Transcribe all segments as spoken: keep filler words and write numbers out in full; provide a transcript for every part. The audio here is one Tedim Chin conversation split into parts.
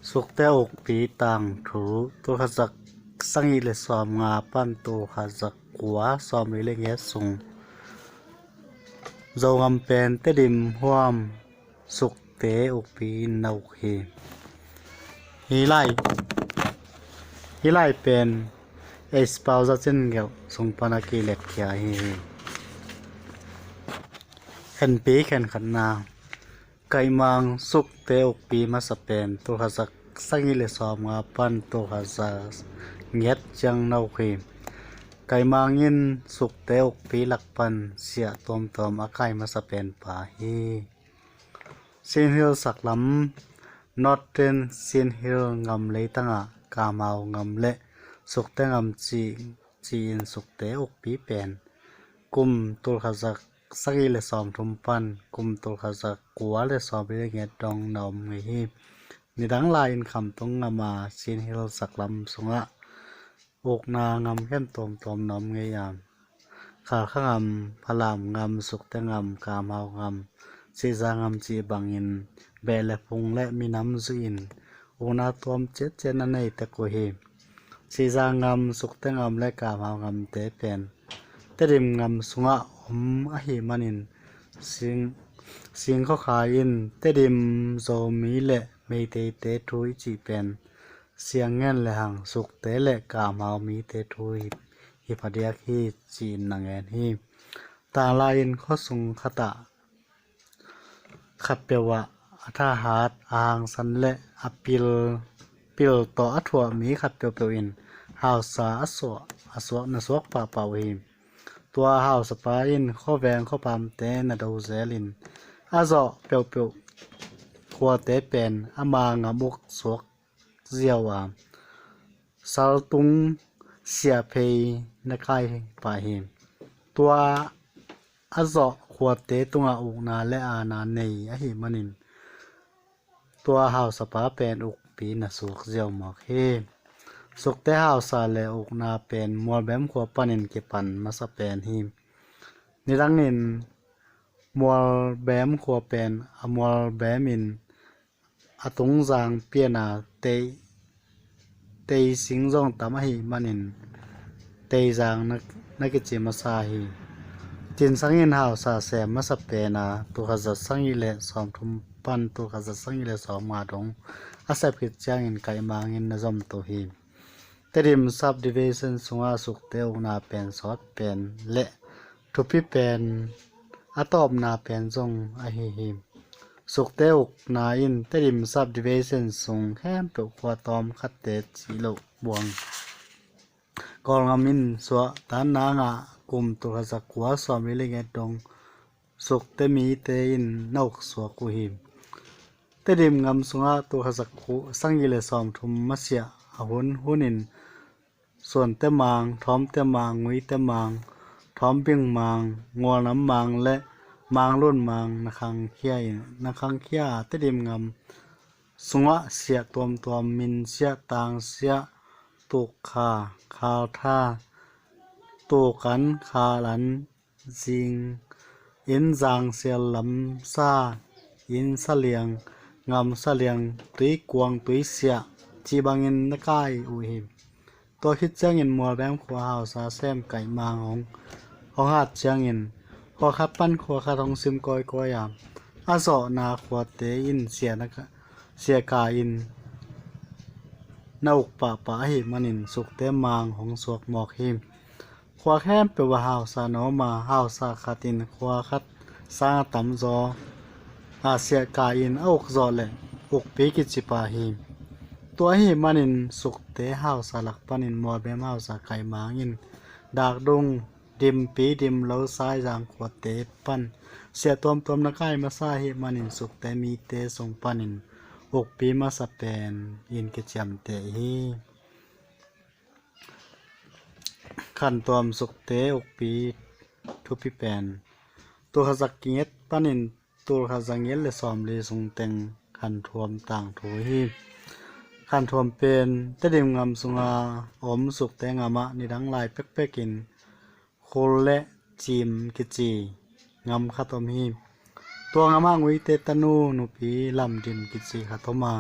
Sukte ukpi tangthu. Tulkhat za sagih le sawmnga pan tulkhat za kua sawmli le giat sung Zogam pen Tedim huam Sukte ukpi in na uk hi. Hih lai, hih lai pen Eispau Za Cin Gelh sung pan a kiletkhia ahi hi. Khenpi khenkhatna. Kaihmang Sukte ukpi masa pen tulkhat za sagih le sawmnga pan tulkhat za giat ciang na uk hi. Kaihmang in Sukte ukpi lak pan siah tuamtuam a kai masa pen pa hi. Sindhil saklam, Northern Sindhil ngam leitangah Kamhau ngam le Sukte ngam ci, ci-in Sukte ukpi pen kum tulkhat za sagih le sawmthum pan kum tulkhat za kua le sawmli le giat dong na om ngei hi. Nidang lai-in Khamtung ngam a Sindhil saklam sungah ukna ngam khen tuamtuam na om ngei a, Khalkha ngam, Falam ngam, Sukte ngam, Kamhau ngam, Sihza ngam cih bangin beh le phung le minam zuihin ukna tuam ciatciat na nei tek uh hi. Sihza ngam, Sukte ngam le Kamhau ngamte pen Tedim ngam sungah om ahih manin Sing, Singkhokha in Tedim Zomi le Meiteite thu i cih pen siang ngen le hang Sukte le Kamhau mite thu hi, hi phadiak hi ci-in na ngen hi. Tanglai-in khuasung khatah khatpeuh ah a thahat, a hangsan le a pil, pil tawh a thuah mi khat peuhpeuh in hausa a suah, a suak na suak pahpah uh hi. Tua hausapa in khuaveng khuapamte na do zelin a zawh peuhpeuh khuate pen ama ngam uk suak ziau a, saltung siahphei na kai pah hi. Tua a zawh khuate tungah ukna le aana nei ahih manin tua hausapa pen ukpi na suak ziau mawk hi. Sukte hausa le ukna pen Mualbem khua panin kipan masa pen hi. Nidangin Mualbem khua pen a Mualbem in a tungzang pian a tei, teising zong tam ahih manin teizang na, na kici masa hi. Cinsang in hausa sem masa pen a tulkhat za sagih le sawmthum pan tulkhat za sagih le sawmnga dong a sep khit ciangin Kaihmang in na zom to hi. Tedim subdivision sungah Sukte ukna pen sawt pen le thupi pen a tawpna pen zong ahi hi. Sukte ukna in Tedim subdivision sung khempeuh khua tawm khatte cih loh buang Kawlngam in suahtakna ngah kum tulkhat za kua sawmli le giat dong Sukte mite in na uk suak uh hi. Tedim ngam sungah tulkhat za sagih le sawmthum masiah a hun hunin Suante Mang, Thawmte Mang, Nguite Mang, Thawmbing Mang, Ngualnam Mang le Manglun Mang na khangkhia in, na khangkhia a Tedim ngam sungah siah tuamtuam, Minsiah, Tangsiah, Tukkha, Khaltha, Tukan, Khalan, Zing, Inn, Zangsial, Lamsa, Inn Saliang, Ngam Saliang, Tuikuang, Tuisiah cih bangin na kai uh hi. Tua khit ciangin Mualbem khua hausa sem Kaihmang hong, hong hat ciangin khua khat pan khua khat hong sim kawikawi a, a zawhna khuate in siahna ka, siahka in na uk pahpah ahih manin Sukte Mang hong suak mawk hi. Khua khempeuh ah hausa na om a, hausa khat in khua khat sang a tamzaw a siahka in a uk zawh leh ukpi kici pah hi. Tua ahih manin Sukte hausa lak panin Mualbem hausa Kaihmang in Dakdung, Dimpi, Dimlo, Saizang khuate pan siah tuamtuam na kai masa ahih manin Sukte mite sung panin ukpi masa pen in kiciamteh hi. Khantuam Sukte ukpi thupi pen. Tulkhat za giat panin tulkhat za giat le sawmli sungteng Khanthuam tangthu hi. Khanthuam pen Tedim ngam sunga om Sukte ngamah nidang lai pekpekin Khul le Cim kici ngam khat om hi. Tua ngamah Nguite tanu nupi Lamdim kici khat om a,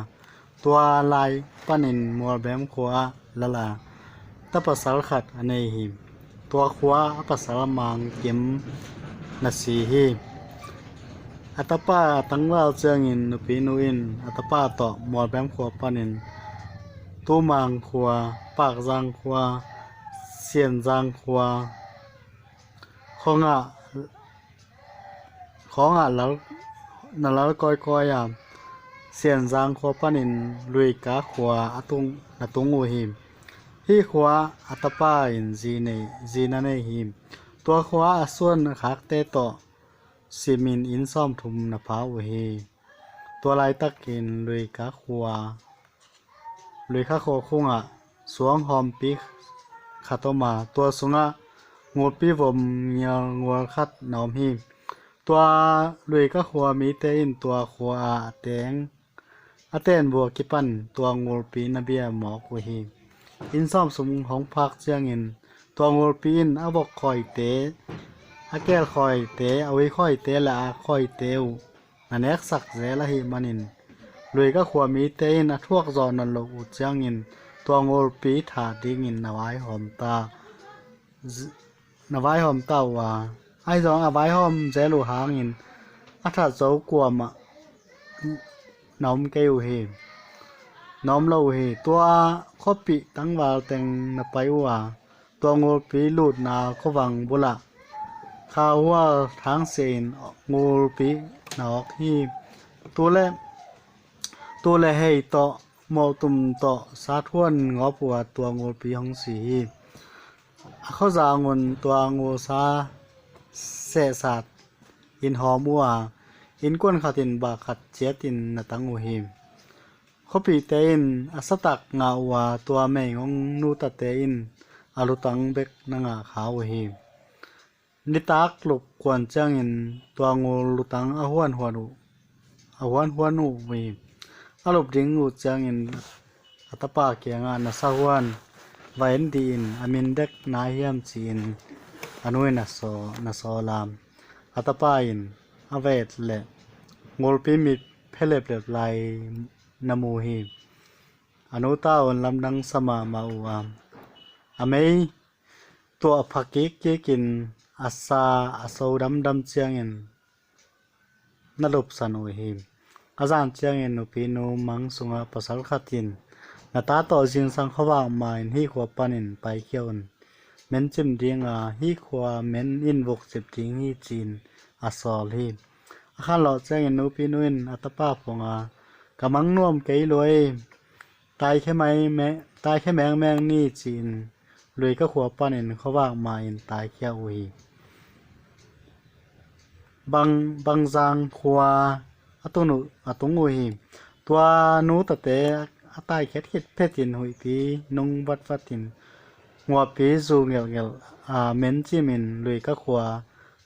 Tua lai panin Mualbem khua ah lala ta pasal khat a nei hi. Tua khua ah a pasal Mang Kim na si hi. A tapa a tangval ciangin nupinu in a tapa tawh Mualbem khua panin Tumang khua, Pakzang khua, Sianzang khua khawngah, khawngah lal, na lal kawikawi a, Sianzang khua panin Luika khua a tung, na tung uh hi. Hih khua a tapa in zi nei, zi na nei hi. Tua khua a suan a khakte tawh simin inn sawmthum na pha uh hi. Tua laitakin Luika khua, Luika khua khungah suanghawmpi khat om a, tua sungah ngulpi vom ngialngual khat na om hi. Tua Luika khua mite in tua khua ah a teng, a tenbua kipan tua ngulpi na bia mawk uh hi. Inn sawmthum hong phak ciangin tua ngulpi in a vok khawite, a kel khawite, a ui khawite le a khawite uh na neksak zel ahih manin Luika khua mite in a thuak zawh nawn loh uh ciangin tua ngulpi thah dingin na vaihawm ta, na vaihawm ta uh a, ahi zong a vaihawm zel uh hangin a that zo kuamah na om kei uh hi, na om lo uh hi. Tua khuapih tangval teng na pai uh a, tua ngulpi lutna khuavang bulah kha hual thangsia in ngulpi na awk hi. Tule, tule hei tawh, mawhtum tawh sathuan ngawp uh a tua ngulpi hong si hi. A khuazangun tua ngulsa sehsat in hawm uh a, innkuan khatin bah khat ciatin na tang uh hi. Khuapihte in a satak ngah uh a, tua meingong nutate in a lutang bek na ngah kha uh hi. Nitak lup kuan ciangin tua ngul lutang a huanhuan uh, a huanhuan uh hi. A lup ding uh ciangin a tapa kiangah na sahuan va en dih in, a min dek na hiam ci-in a nu in a saw, na sawl a, a tapa in a va et leh ngulpi mit phe leplep lai na mu hi. A nu ta un lamdang sa mahmah uh a, a mei tuah pha kikkik in a sa a so damdam ciangin na lupsan uh hi. A zan ciangin nupinu mang sungah pasal khat in, na ta tawh zingsang khuavak ma-in hih khua panin paikhia un. Men cim dinga hih khua men in vukcip ding hi ci-in a sawl hi. A khanlawh ciangin nupinu in a tapa phuanga, ka mang nuam kei lua ei, taikhia mai me, taikhia mengmeng ni ci-in Luika khua panin khuavak ma-in taikhia uh hi. Bang, Bangzang khua a tung uh, a tung uh hi. Tua nutate a taikhiat khit phetin huihpi nung vatvatin nguapi zu ngelhngelh a men cimin Luika khua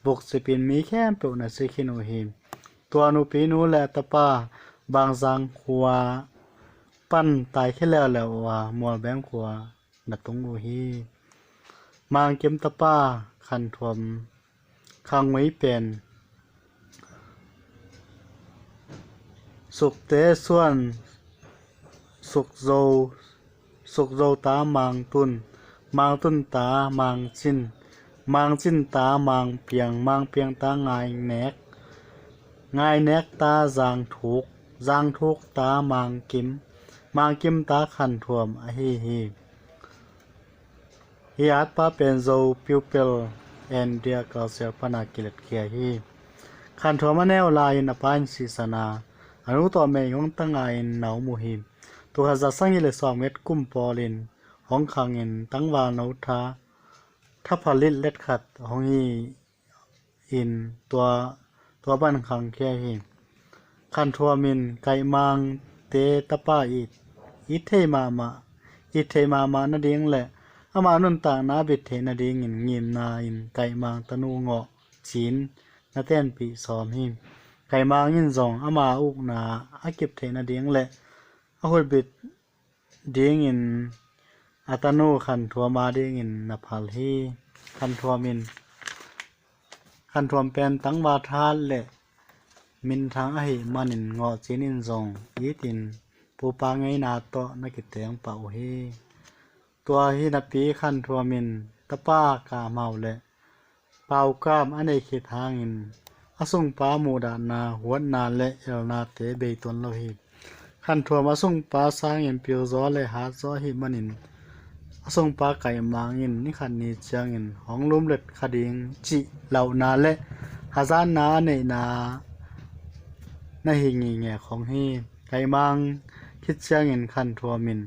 vukcipin mi khempeuh na si khin uh hi. Tua nupinu le a tapa Bangzang khua pan taikhia leuleu uh a Mualbem khua na tung uh hi. Mangkim tapa Khanthuam khangngui pen Sukte suan Sukzo, Sukzo ta Mangtun, Mangtun ta Mangcin, Mangcin ta Mangpiang, Mangpiang ta Ngainek, Ngainek ta Zangthuk, Zangthuk ta Mangkim, Mangkim ta Khanthuam ahi hi. Hih atpa pen Zo Pupil and Dia Culture pana kiletkhia hi. Khanthuam a neu lai-in a pa in sihsan a, a nu tawh meigong tanga in na om uh hi. Tul khat za sagih le sawmnget kum pawlin hong khangin tangval no tha, thapha litlet khat hong hi in tua, tua ban khangkhia hi. Khanthuam in Kaihmangte tapa it, it thei mahmah, it thei mahmah nading le ama nuntakna a bit theih nadingin ngimna in Kaihmang tanu Ngawh Cin na tenpih sawm hi. Kaihmang in zong ama ukna a kip theih nading le a hutbit dingin a tanu Khanthuam a dingin na phal hi. Khanthuam in, Khanthuam pen tangval tha le minthang ahih manin Ngawh Cin in zong itin pupa ngeina tawh na kiteng pah uh hi. Tua hi napi Khan Thuam in tapa Kam Hau le Pau Kam a neih khit hangin a sungpa muhdahna, huatna le elnate bei tuan lo hi. Khan Thuam a sungpa sangin pilzaw le hatzaw ahih manin a sungpa Kaih Mang in ni khat ni ciangin hong lumlet kha ding cih lauhna le hazatna a neihna na hi ngingek khong hi. Kaih Mang khit ciangin Khan Thuam in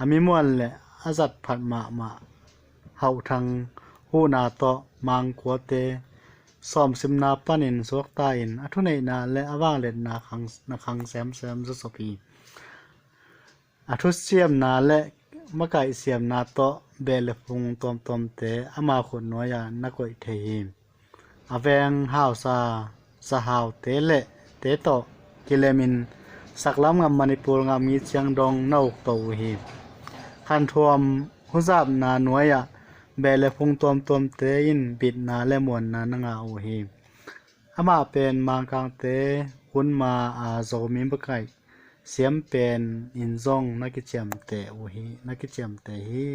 a mimuan le a zat phat mahmah Hauh Thang huhna tawh Mang kuate sawmsimna panin suakta in a thuneihna le a vangliatna khang, na khang semsem zawsop hi. A thusiamna le makaihsiamna tawh beh le phung tuamtuamte ama khut nuai-ah na koih thei hi. A veng hausa, sahaute le te tawh kilemin saklam ngam Manipur ngam ngi ciang dong na ukto uh hi. Khan Thuam huzapna nuai-ah beh le phung tuamtuamte in bitna le muanna na ngah uh hi. Amah pen Mangkangte hunma a Zomi makaih siam pen in zong na kiciamteh uh hi, na kiciamteh hi.